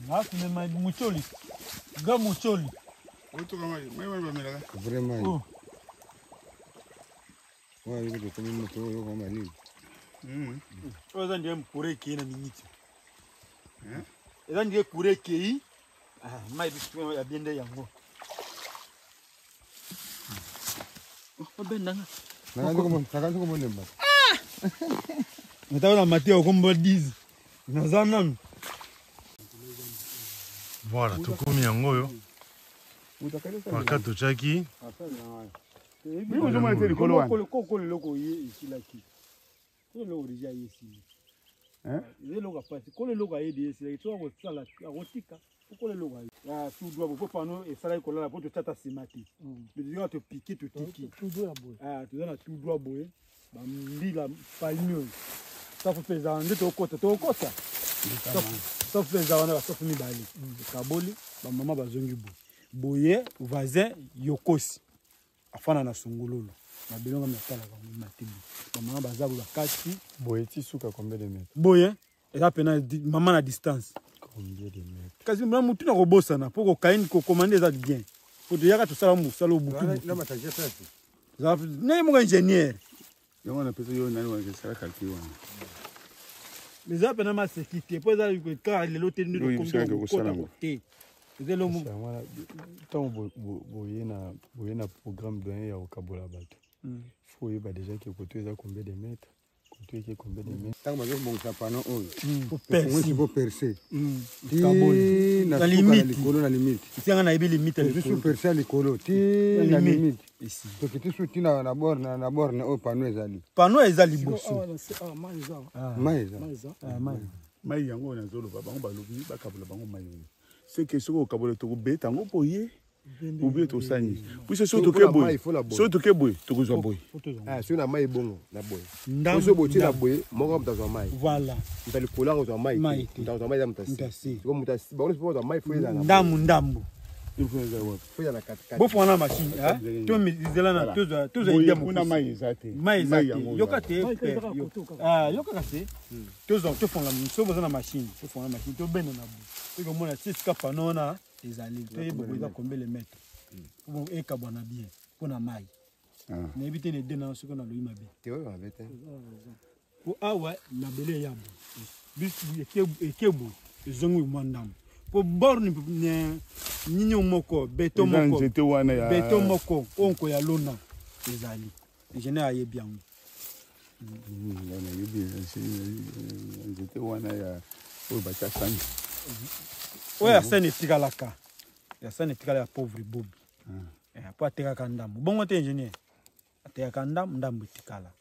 Nga mai mucholi. Nga mucholi. Otoka mai, mai wana bamelaka. Vraiment. Oh. Wana yoki tokomi moto oyo yoka malili. Oyo eza ndire courant ekei na miniti. Eza ndire courant ekei. Ah, mai biso ya bien nde yango. Obendanga. Nakanzi komolemba. Nataka na mati okombo 10. Naza nanu. Voilà, tokomi yango oyo. Parka totyaki. Bino ozomona te likolo wana. Koko eloko ye esilaki. Kolo eloko deja ye esili. Eza eloko ya pasi. Kolo eloko aye deja esilaki. Soki akosala akotika. Kolo eloko aye. Ah, tout droit po pano esalaki kolala po totia ata nsima te. Mais toza topike totiki. Ah, toza na tout droit boye. Bambila palmi oyo. Safu mpe eza wana nde tokota tokota. Safu mpe eza wana basafu mibale. Ekaboli bamama bazongi boye. Boye voisin yokosi afanda na songololo mabele ngami atalaka yango matembe bamama baza boye bakati boye ti suka combien de mètres boye eza pena mama na distance combien de mètres kasi na motu na kobosana mpo kokaini kokomande eza bien po toyaka tosala mosala obutu naye moko ingénieur Yango napesi yo nani wana esala calcul wana. Eza pena maseki te mpo eza kaka lelo te nde tokosala yango te. Eza eloko ntango boye na programme doyen ya kokabola bato faut oyeba déjà ke koto eza combien de mètres koto eke combien de mètres. Ntango bazo kobongisa panneau oyo tofongoli po perce ti na suka na likolo na limite. Tianga nayebi limite ya Tozwi likolo. su perce ya likolo ti na limite. Tokiti su ti na borne na borne oyo panneau ezali. Panneau eza liboso. Mai eza. Mai yango oyo nazoloba bango balobi bakabola bango mai oyo. C'est que soki okabola tokobeta yango boye ou bien tosala nini. Puisque soki toke boye, soki toke boye tokozwa boye. Ah, soki na mai ebongo na boye. Soki botie na boye moko moto azwa mai. Voilà. Moto ya likolo akozwa mai te. Moto akozwa mai eza moto ya se. Sikoyo moto ya se bango nyonso mpo bazwa mai fo ezala na ndambu ndambu. Fo ezala na katikati. Bofonga na machine to zela na tozwa tozwa idée kuna mai eza te. Mai eza te. Yoka te. Ah, yoka kasi. Tozwa tofonga soki boza na machine, tofonga machine tobenda na bo. Tokomona ti esika pano wana ezali. Toyeba boye eza combien le mètre. Po ekabwana bien mpo na mai. Nayebi te na ede na soki nalobi mabe. Te oyo mabe te. Po awa mabele ya boye. Eke boye ezongi mwa ndambo. Po borne nini moko beton moko. Nzete wana ya beton moko onko ya lona ezali. Ingénieur ayebi yango. Nayebi nzete wana ya oyo batya sani. Oyo ya sani etikalaka. Ya sani etikala ya pauvre Bobi. Po atekaka ndambo. Bongo te ingénieur. Atekaka ndambo, ndambo etikala.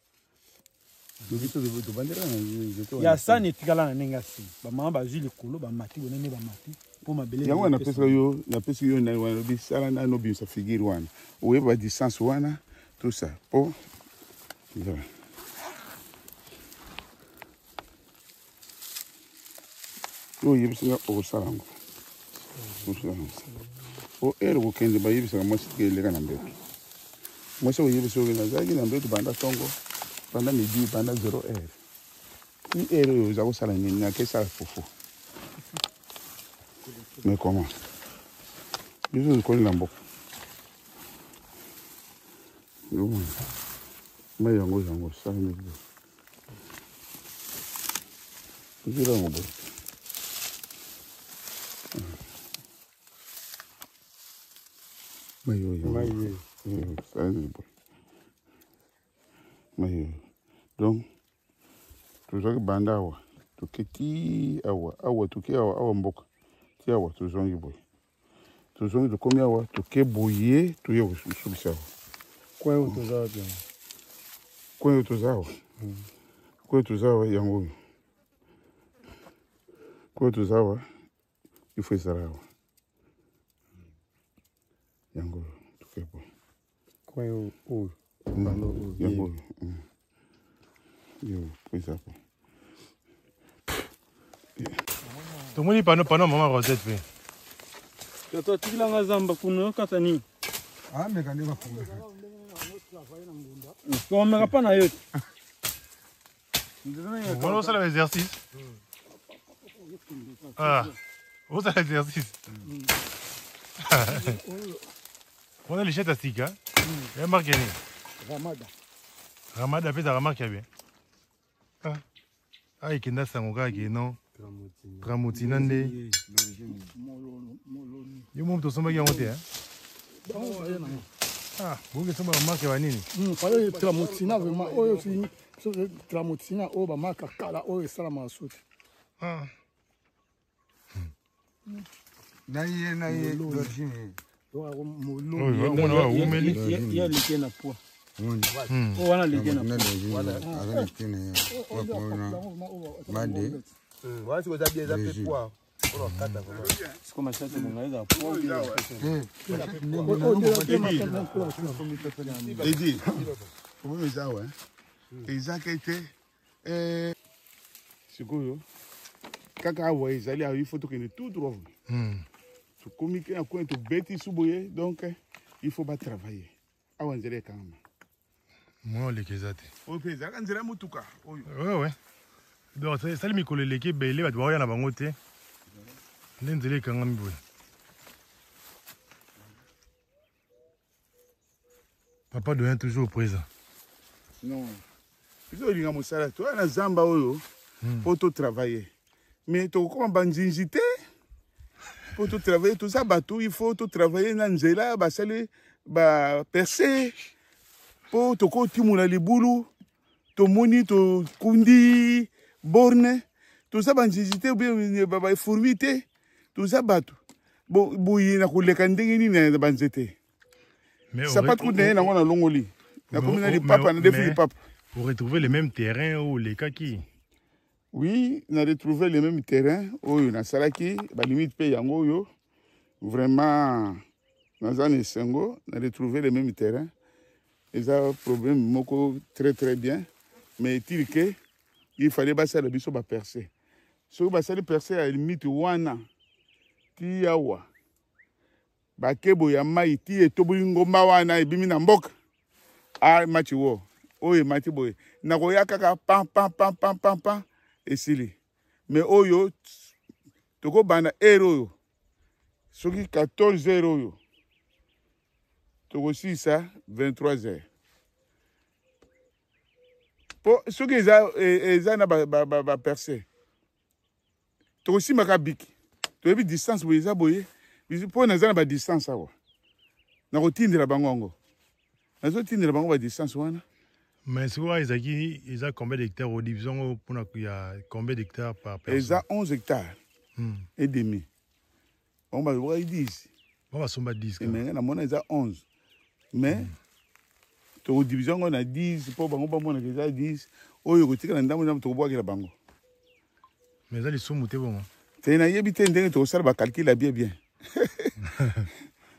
Ya sani etikala na ndenge ya se. Bamama bazwi likolo, bamati bonene bamati mpo mabele. Yango wana napesaka yo, napesi yo nani wana lobi sala nano obimisa figure wana. Oyeba ba distance wana tout ça po voilà. Yo oyebisi nga okosala yango. Okosala yango. Po heure okokende bayebisaka mwasi te eleka na mbeto. Mwasi oyebisi oyo nazalaki na mbeto banda ntongo, banda midi, banda 0 heure. Ti heure oyo oza kosala nini? Nakesala fufu. Mais comment? Biso tokoli na mboka. Yomona. Mai yango yango sala nini? Tozwela yango boye. Mai oyo. Mai oyo. Sala nini boye? Mai oyo. Donc tozwaki banda awa toke ti awa awa toke awa awa mboka ti awa tozongi boye. Tozongi tokomi awa toke boye toye kosukisa awa. Coin oyo toza wapi yango? Coin oyo toza awa. Coin oyo toza awa yango oyo. Coin oyo toza awa il faut ezala awa. Yango oyo toke boye. Coin oyo oyo. Yango oyo. Yo po eza boye. Tomoni pano pano mama Rosette pe. Toto atikilanga zamba kuna okata nini? Ameka nde bafunga. Omeka pa na yo te. Wana osala exercice. Ah, ozala exercice. Wana lichette ya sika. Ya marque nini? Ramada. Ramada mpe ezalaka marque ya bien. Ah, ah ekenda sango kaka ke non. Tramotina nde. Yo moto osombaki yango te, hein? Ah, boki esomba bamarke ya banini? Fallait Tramotina vraiment oyo Tramotina oyo bamarke ya kala oyo esalamaka suti. Ah. Na ye na ye d'origine. Omona oyo awumeli. Ye aleki na poids. Oyo wana aleki na poids. Aza na tene ya made. Wana sikoyo eza bien, eza mpe poids. Edi, problème eza awa eza ke te sikoyo kaka awa ezali awa il faut tokende tout droit. Tokomi ke na coin tobeti su boye, donc il faut batravailler awa nzela ekangama. Mwa oleka eza te. Oyo mpe ezalaka nzela ya motuka oyo. Wewe donc esali mikolo eleki ebele bato baoya na bango te nde nzela ekangami boye. Papa doyen toujours présent. Non, biso olinga mosala toya na zamba oyo mpo totravaille, mais tokokoma banzinzi te mpo totravaille. Toza bato, il faut totravaille na nzela basali baperce mpo tokotimula libulu, tomoni tokundi borne. Toza banzinzi te, bafourmi te, toza bato. Boye na koleka ndenge nini na banzete? Sapato kutu na ye nango nalongoli, nakomi na lipapa, na defi lipapa. Pour retrouver le même terrain oyo olekaki? Oui, na retrouver le même terrain oyo nasalaki balimite mpe yango oyo. Vraiment naza na esengo na retrouver le même terrain. Eza problème moko très très bien, mais est-il que il fallait basala biso baperce. Soki basali perce ya limite wana ti awa, bakebo ya mai ti etoboli ngomba wana ebimi na mboka a mati wo oyo emati boye, nakoya kaka pan pan pan pan pan pan, esili. Mais oyo tokobanda heure oyo, soki 14 heures oyo tokosilisa 23 heures, po soki eza, eza na baperce ba, ba tokosimbaka biki, toyebi distance boye eza boye mpo naza na badistance awa, nakotindela bango yango, nazotindela bango badistance wana. Mais sikoyo ezalaki eza combien d'hectares odivision yango mpona ya combien d'hectares par personne? Eza 11 hectares et demi. Bango balobaki 10. Bango basomba 10. Mais ngai namona eza 11, mais tokodivise yango na 10 mpo bango bamonaka eza 10. Oyo ekotikala ndambo ndambo tokobwakela bango. Mais eza lisumu te bongo? Te, nayebi te ndenge tokosala bacalcul ya bien bien,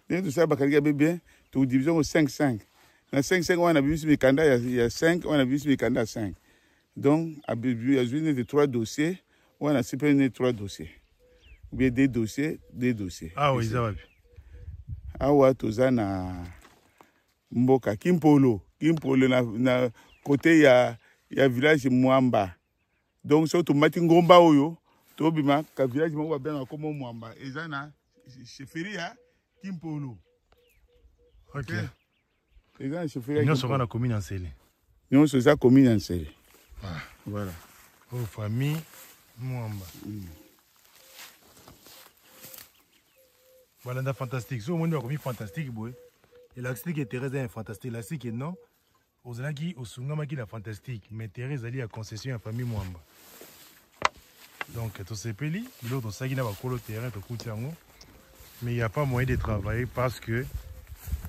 ndenge tosala bacalcul ya bien bien. Tokodivise yango 5 5 na 5 5 wana bimisi mikanda ya 5 wana, bimisi mikanda ya 5, donc azwi neti 3 dossiers wana, si mpe neti 3 dossiers ou bien 2 dossiers, 2 dossiers. Awa eza wapi? Awa toza na mboka Kimpolo, Kimpolo na côté ya village Mwamba. Donc soki tomati ngomba oyo, tobima ka village moko babengaka kombo Mwamba, eza na chefferie ya Kimpolo. Eza na chefferie ya Nyonso kaka na commune ya Nsele. Nyonso eza commune ya Nsele. Voilà. Oyo famille Mwamba. Balanda fantastique. So omoni bakomi fantastique boye, elakisi ke terrain eza ya fantastique, elakisi ke non, ozalaki osungamaki na fantastique, mais terrain ezali ya concession ya famille Mwamba. Donc tosepeli biloko tosalaki na bakolo terrain, tokuti yango, mais il y a pas moyen de travailler parce que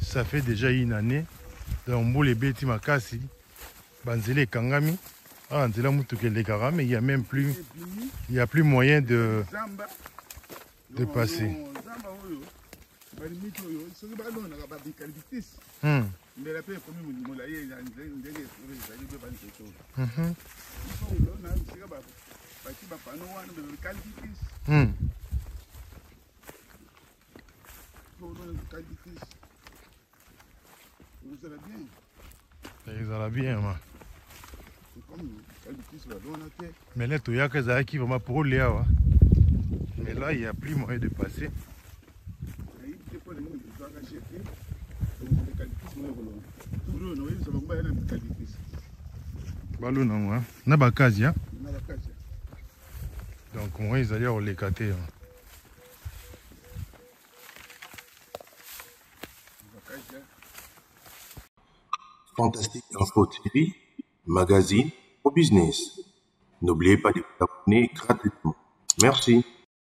ça fait déjà une année. Donc mbula ebeti makasi, banzela ekangami. Ah, nzela motuka elekaka, mais il y a même plus, il y a plus moyen de passer. Zamba oyo balimiti oyo, soki balonaka baeucalyptus, mbela mpe ekomi molai na ndenge ezali mpe banzete oyo. Olona esika bati bapano wana eucalyptus, olona eucalyptus, ekozala bien. Ezala bien ma. Comme eucalyptus balona te. Mais le toyaka ezalaki vraiment pour olia awa. Mais là, il n'y a plus moyen de passer. Balona yango hein? Na bakazi hein? Donc moyen ezali ya koleka te. Fantastique Info TV, magazine au business. N'oubliez pas de vous abonner gratuitement. Merci.